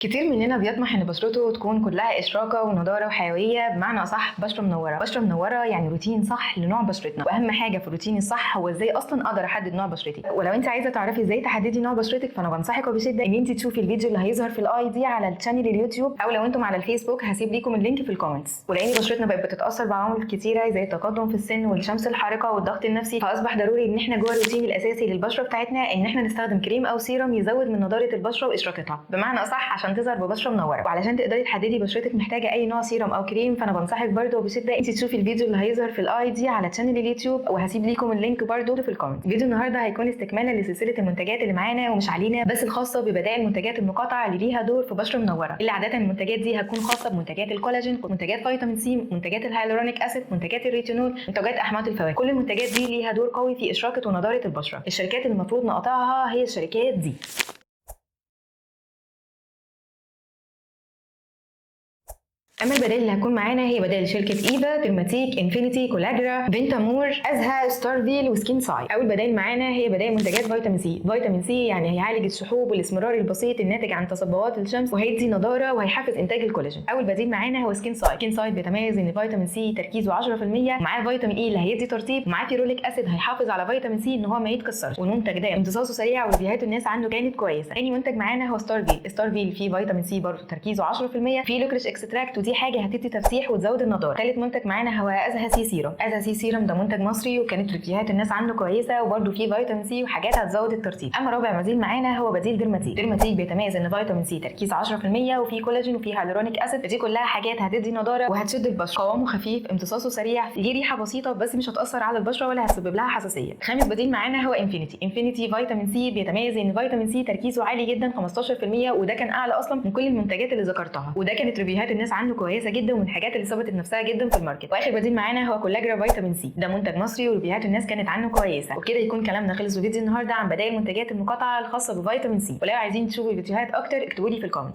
كتير مننا بيطمح ان بشرته تكون كلها اشراقه ونضاره وحيوية، بمعنى اصح بشره منورة. بشره منورة يعني روتين صح لنوع بشرتنا، واهم حاجة في الروتين الصح هو ازاي اصلا اقدر احدد نوع بشرتي. ولو انت عايزه تعرفي ازاي تحددي نوع بشرتك فانا بنصحك وبشدة ان انت تشوفي الفيديو اللي هيظهر في ال i دي على ال channel اليوتيوب، او لو انتم على الفيسبوك هسيب لكم ال link في ال comments. ولان بشرتنا بقت بتتاثر بعوامل كتيرة زي التقدم في السن والشمس الحارقه والضغط النفسي، فاصبح ضروري ان احنا جوه الروتين الاساسي للبشره بتاعتنا ان احنا نستخدم كريم او سيرم يزود من نضاره البشرة واشراقتها، بمعنى اصح عشان تظهر ببشره منورة. وعلشان تقدري تحددي بشرتك محتاجه اي نوع سيرم او كريم فانا بنصحك برده وبشدة انت تشوفي الفيديو اللي هيظهر في ال i دي على channel اليوتيوب، وهسيب لكم ال link برده في ال comment. فيديو النهارده هيكون استكمالا لسلسلة المنتجات اللي معانا ومش علينا، بس الخاصة ببدائل منتجات المقاطعة اللي ليها دور في بشره منورة، اللي عادة المنتجات دي هتكون خاصة بمنتجات الكولاجين، منتجات فيتامين سي، منتجات ال hyaluronic acid، منتجات الريتينول، منتجات احماض الفواكه. كل المنتجات دي ليها دور قوي في اشراقه ونضاره البشرة. الشركات اللي المفروض نقاطعها هي الشركات دي. اما البدائل اللي هتكون معانا هي بدائل شركة ايفا، ديرماتيك، انفينيتي، كولاجرا، فينتامور، ازها، ستارفيل، وسكين ساي. اول بدائل معانا هي بدائل منتجات فيتامين سي. فيتامين سي يعني هيعالج الشحوب والاسمرار البسيط الناتج عن تصبغات الشمس، وهيدي نضاره وهيحفز انتاج الكولاجين. اول بديل معانا هو سكين ساي. سكين ساي بيتميز ان فيتامين سي تركيزه 10%، معاه فيتامين اي اللي هيدي ترطيب، ومعاه ferulic acid هيحافظ على فيتامين سي ان هو ما يتكسرش، والمنتج ده امتصاصه سريع و review هات الناس عنه كانت كويسة. ثاني منتج معانا هو ستارفيل. ستارفيل فيه فيتامين سي برضه تركيزه 10%، فيه licorice extract، ودي حاجة هتدي تفتيح وتزود النضارة. ثالث منتج معانا هو ازها سي سيرم. ازها سي سيرم ده منتج مصري وكانت review هات الناس عنه كويسة، وبرده فيه فيتامين سي وحاجات هتزود الترطيب. اما رابع بديل معانا هو بديل ديرماتيك. ديرماتيك بيتميز ان فيتامين سي تركيز 10%، وفيه كولاجين وفيه hyaluronic acid، دي كلها حاجات هتدي نضاره وهتشد البشرة. قوامه خفيف، امتصاصه سريع، ليه ريحه بسيطة بس مش هتاثر على البشرة ولا هتسبب لها حساسية. خامس بديل معانا هو انفينيتي. انفينيتي فيتامين سي بيتميز ان فيتامين سي تركيزه عالي جدا 15%، وده كان اعلى اصلا من كل المنتجات اللي ذكرتها، وده كانت review هات الناس عنه كويسة جدا ومن الحاجات اللي ثبتت نفسها جدا في ال market. واخر بديل معانا هو كولاجرا فيتامين سي، ده منتج مصري و review هات الناس كانت عنه كويسة. وبكده يكون كلامنا خلص في فيديو النهارده عن بدائل منتجات المقاطعة الخاصة بفيتامين سي. ولو عايزين تشوفوا فيديوهات اكتر اكتبوا لي في ال comment.